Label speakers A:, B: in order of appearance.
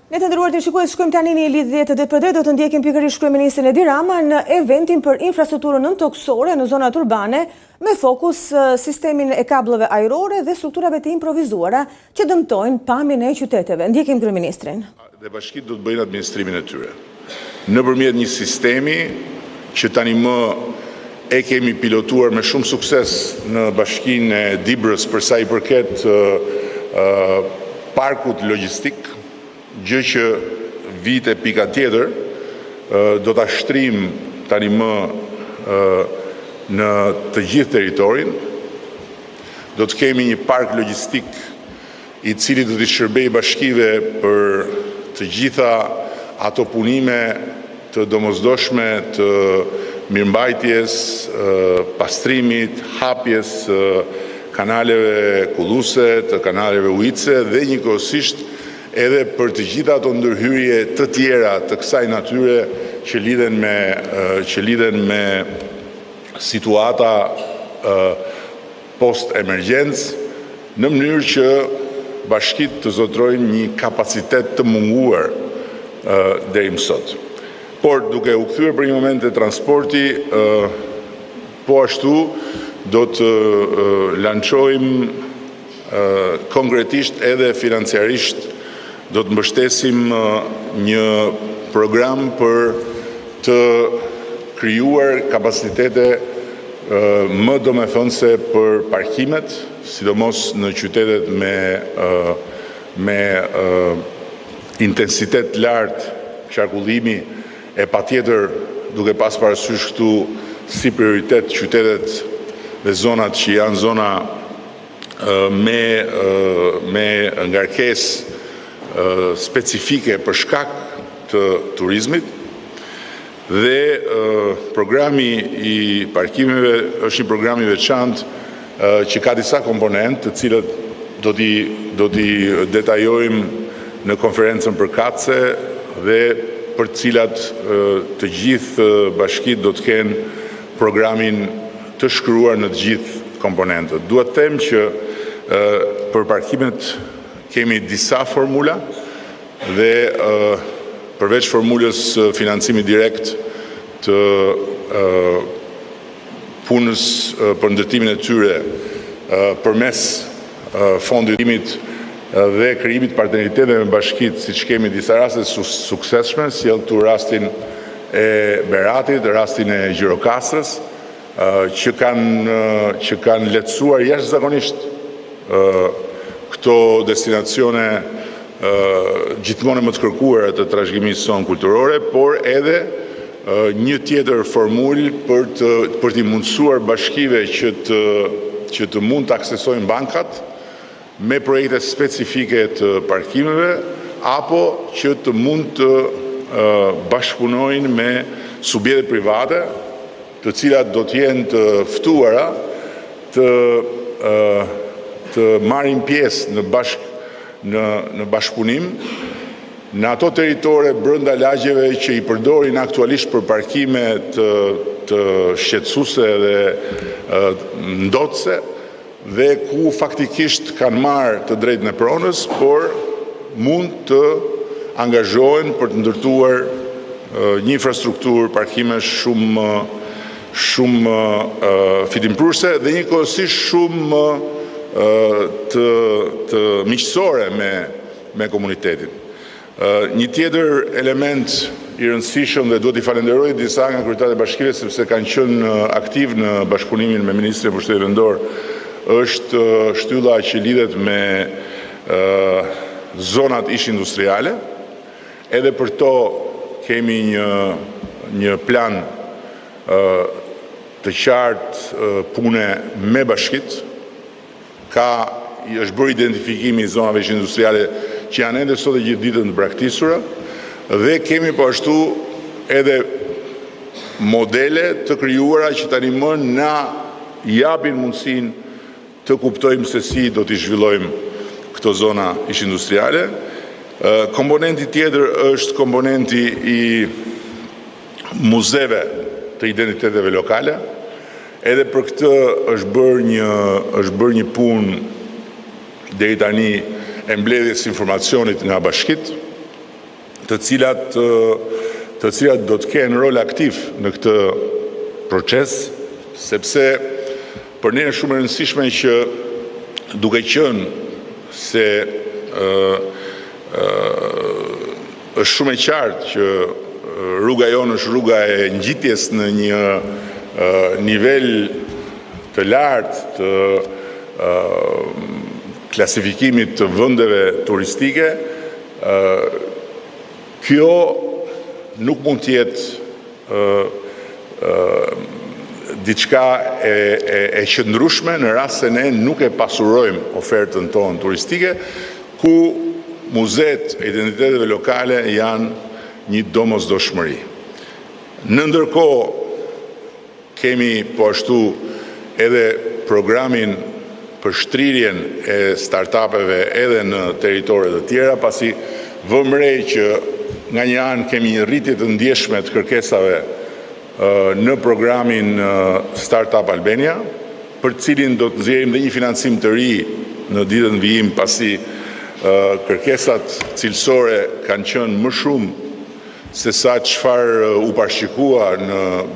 A: Ne të nderuar teleshikues, shkojmë tani në një lidhje të drejtpërdrejtë, do të ndjekim pikërisht kryeministrin Edi Rama në eventin për infrastrukturën nëntokësore në zonat urbane me fokus sistemin e kablleve ajrore dhe strukturave të improvizuara që dëmtojnë pamjen e qyteteve. Ndjekim kryeministrin.
B: Dhe bashkitë do të bëjnë administrimin e tyre nëpërmjet një sistemi që tani më e kemi pilotuar me shumë sukses në bashkinë e Dibrës për sa i përket parkut logjistik, gjë që vite pika tjetër do ta shtrijmë tani më në të gjithë territorin. Do të kemi një park logjistik i cili do t'i shërbejë bashkive për të gjitha ato punime të domosdoshme të mirëmbajtjes, pastrimit, hapjes së kanaleve kulluese, të kanaleve ujitëse dhe njëkohësisht edhe për të gjitha ato ndërhyrje të tjera të kësaj natyre që lidhen me që lidhen me situata post-emergjencë, në mënyrë që bashkitë të zotërojnë një kapacitet të munguar deri më sot. Por duke u kthyer për një moment te transporti, po ashtu do të lançojmë konkretisht edhe financiarisht do të mbështesim një program për të krijuar kapacitete më domethënëse për parkimet, sidomos në qytetet me me intensitet të lartë qarkullimi e patjetër duke pas parasysh këtu si prioritet qytetet dhe zonat që janë zona me me ngarkesë specifike për shkak të turizmit dhe programi i parkimeve është një program i veçantë që ka disa komponentë të cilët do t'i do t'i detajojmë në konferencën përkatëse dhe për të cilat të gjithë bashkitë do të kenë programin të shkruar në të gjithë komponentët. Dua të them që për parkimet kemi disa formula dhe përveç formulës së financimit direkt të punës për ndërtimin e tyre përmes fondit dhe krijimit të partneriteteve me bashkitë, siç kemi disa raste të suksesshme, sjell këtu rastin e Beratit, rastin e Gjirokastrës, që kanë që kanë lehtësuar jashtëzakonisht këto destinacione gjithmonë e më të kërkuara të trashëgimisë sonë kulturore, por edhe një tjetër formulë për të për t'i mundësuar bashkive që të që të mund të aksesojnë bankat me projekte specifike të parkimeve apo që të mund të bashkëpunojnë me subjekte private, të cilat do të jenë të ftuara të të marrin pjesë në bashk në në bashkëpunim në ato territore brenda lagjeve që i përdorin aktualisht për parkime të të shqetësuese dhe ndotëse dhe ku faktikisht kanë marrë të drejtën e pronës, por mund të angazhohen për të ndërtuar një infrastrukturë parkimesh shumë më shumë më fitimprurëse dhe njëkohësisht shumë më të të miqësore me me komunitetin. Një tjetër element i rëndësishëm dhe duhet t'i falenderoj disa nga kryetarët e bashkive sepse kanë qenë aktivë në bashkëpunimin me Ministrin e Pushtetit Vendor është shtylla që lidhet me zonat ish industriale. Edhe për to kemi një një plan të qartë pune me bashkitë. Ka është bërë identifikimi i zonave ish industriale që janë ende sot e gjithë ditën të braktisura dhe kemi po ashtu edhe modele të krijuara që tani më na japin mundësinë të kuptojmë se si do t'i zhvillojmë këto zona ish industriale. Komponenti tjetër është komponenti i muzeve të identiteteve lokale. Edhe për këtë është bërë një është bërë një punë deri tani e mbledhjes së informacionit nga bashkitë. të cilat të cilat do të kenë rol aktiv në këtë proces, sepse për ne është shumë e rëndësishme që duke qenë se është shumë e qartë që rruga jonë është rruga e ngjitjes në një nivel të lartë të klasifikimit të vendeve turistike, kjo nuk mund të jetë diçka e, e, e qëndrueshme në rast se ne nuk e pasurojmë ofertën tonë turistike, ku muzetë e identiteteve lokale janë një domosdoshmëri. Në ndërkohë, kemi po ashtu edhe programin për shtrirjen e startupeve edhe në territore të tjera, pasi vëmë re që nga një anë kemi një rritje të ndjeshme të kërkesave në programin Startup Albania, për të cilin do të nxjerrim dhe një financim të ri në ditët në vijim, pasi kërkesat cilësore kanë qenë më shumë se sa çfarë u parashikua në.